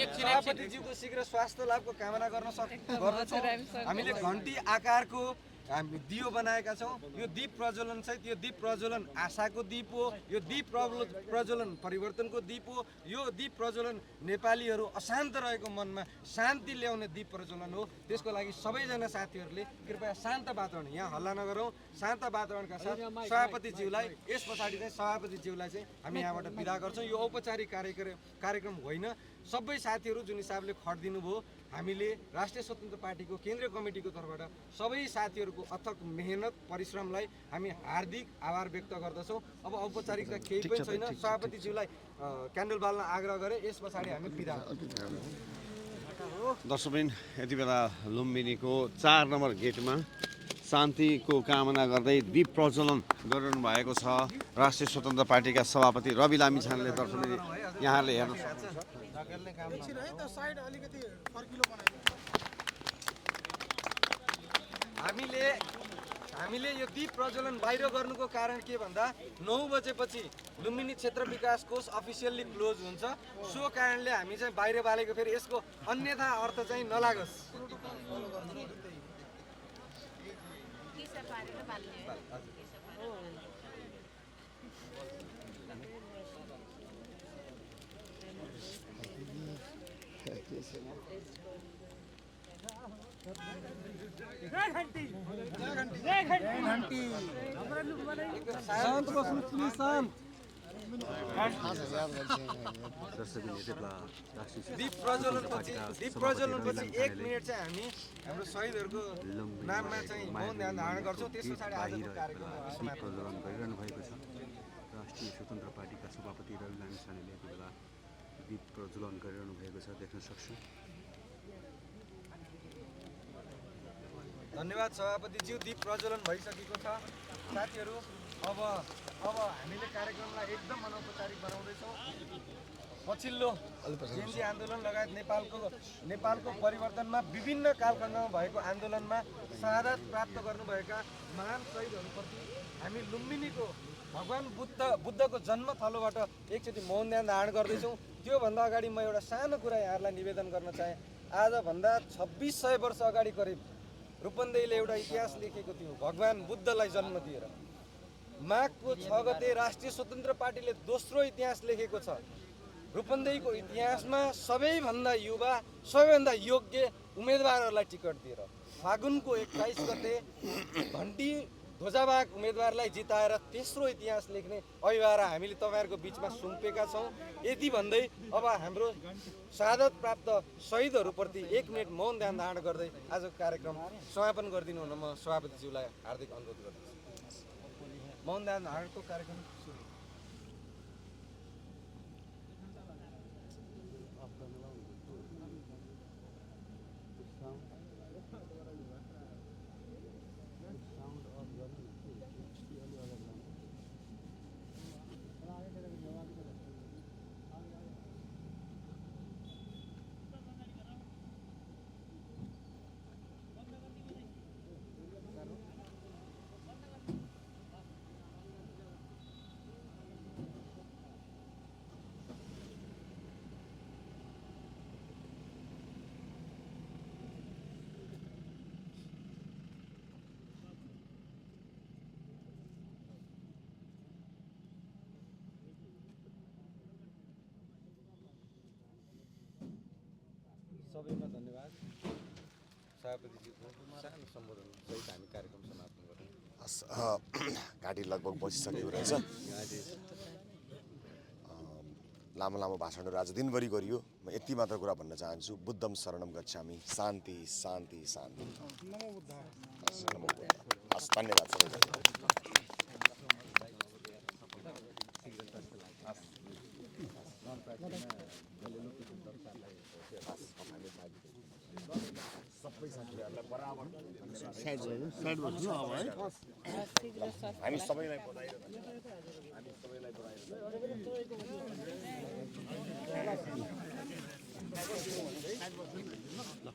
सभापतिज्यूको शीघ्र स्वास्थ्य लाभको कामना गर्दछौँ। हामीले घन्टी आकारको हामी दियो बनाएका छौँ। यो दीप प्रज्वलन सहित यो दीप प्रज्वलन आशाको दीप हो। यो दीप प्रज्वलन परिवर्तनको दीप हो। यो दीप प्रज्वलन नेपालीहरू अशान्त रहेको मनमा शान्ति ल्याउने दीप प्रज्वलन हो। त्यसको लागि सबैजना साथीहरूले कृपया शान्त वातावरण, यहाँ हल्ला नगरौँ, शान्त वातावरणका साथ सभापतिज्यूलाई यस पछाडि चाहिँ सभापतिज्यूलाई चाहिँ हामी यहाँबाट बिदा गर्छौँ। यो औपचारिक कार्यक्रम होइन। सबै साथीहरू जुन हिसाबले खट दिनुभयो, हामीले राष्ट्रिय स्वतन्त्र पार्टीको केन्द्रीय कमिटीको तर्फबाट सबै साथीहरूको अथक मेहनत परिश्रमलाई हामी हार्दिक आभार व्यक्त गर्दछौँ। अब औपचारिकता केही पनि छैन। सभापतिज्यूलाई क्यान्डल बाल्न आग्रह गरे, यस पछाडि हामी बिदा गर्छौँ। दर्शकवृन्द, यति बेला लुम्बिनीको 4 नम्बर गेटमा शान्तिको कामना गर्दै दीप प्रज्वलन गरिरहनु भएको छ राष्ट्रिय स्वतन्त्र पार्टीका सभापति रवि लामिछानेले। दर्शकवृन्द, यहाँहरूले हेर्नु हामीले यो दीप प्रज्वलन बाहिर गर्नुको कारण के भन्दा 9 बजेपछि लुम्बिनी क्षेत्र विकास कोष अफिसियल्ली क्लोज हुन्छ। सो कारणले हामी चाहिँ बाहिर बालेको, फेरि यसको अन्यथा अर्थ चाहिँ नलागोस्। दीप प्रज्वलनपछि 1 मिनट चाहिँ हामी हाम्रो शहीदहरूको नाममा चाहिँ मौन ध्यान धारण गर्छौँ। त्यस पछाडि आजको कार्यक्रम प्रज्वलन गरिरहनु भएको छ। राष्ट्रिय स्वतन्त्र पार्टीका सभापति रवि लामिछानेले यति बेला दीप प्रज्वलन गरिरहनु भएको छ, देख्न सक्छौँ। धन्यवाद सभापतिज्यू। दीप प्रज्वलन भइसकेको छ। साथीहरू, अब हामीले कार्यक्रमलाई एकदम अनौपचारिक बनाउँदैछौँ। पछिल्लो जेएनजी आन्दोलन लगायत नेपालको परिवर्तनमा विभिन्न कालखण्डमा भएको आन्दोलनमा शहादत प्राप्त गर्नुभएका महान शहीदहरूप्रति हामी लुम्बिनीको भगवान बुद्धको जन्मथलोबाट एकचोटि मौन ध्यान धारण गर्दैछौँ। त्योभन्दा अगाडि म एउटा सानो कुरा यहाँहरूलाई निवेदन गर्न चाहेँ। आजभन्दा 2600 वर्ष अगाडि करिब रूपन्देहीले एउटा इतिहास लेखेको थियो, भगवान बुद्धलाई जन्म दिएर। माघको 6 गते राष्ट्रिय स्वतन्त्र पार्टीले दोस्रो इतिहास लेखेको छ। रूपन्देहीको इतिहासमा सबैभन्दा युवा, सबैभन्दा योग्य उम्मेदवारहरूलाई टिकट दिएर फागुनको 21 गते घन्टी ध्वजाबाग उम्मेदवारलाई जिताएर तेस्रो इतिहास लेख्ने अभिभार हामीले तपाईँहरूको बिचमा सुम्पेका छौँ। यति भन्दै अब हाम्रो शहादत प्राप्त शहीदहरूप्रति 1 मिनट मौन ध्यान धारण गर्दै आजको कार्यक्रम समापन गरिदिनु हुन म सभापतिज्यूलाई हार्दिक अनुरोध गर्दछु। मौन ध्यान धारणको कार्यक्रम सुरु। सबैमा धन्यवाद। सभापतिज्यूको सानो सम्बोधन सहित हामी कार्यक्रम समाप्त गरौँ। घाँटी लगभग बसिसकेको रहेछ। लामो भाषणहरू आज दिनभरि गरियो। म यति मात्र कुरा भन्न चाहन्छु, बुद्धम शरणम गच्छामि, शान्ति शान्ति शान्ति। नमो बुद्ध। धन्यवाद सबैजना। सबै साथीहरूलाई बराबर हामी सबैलाई बधाई र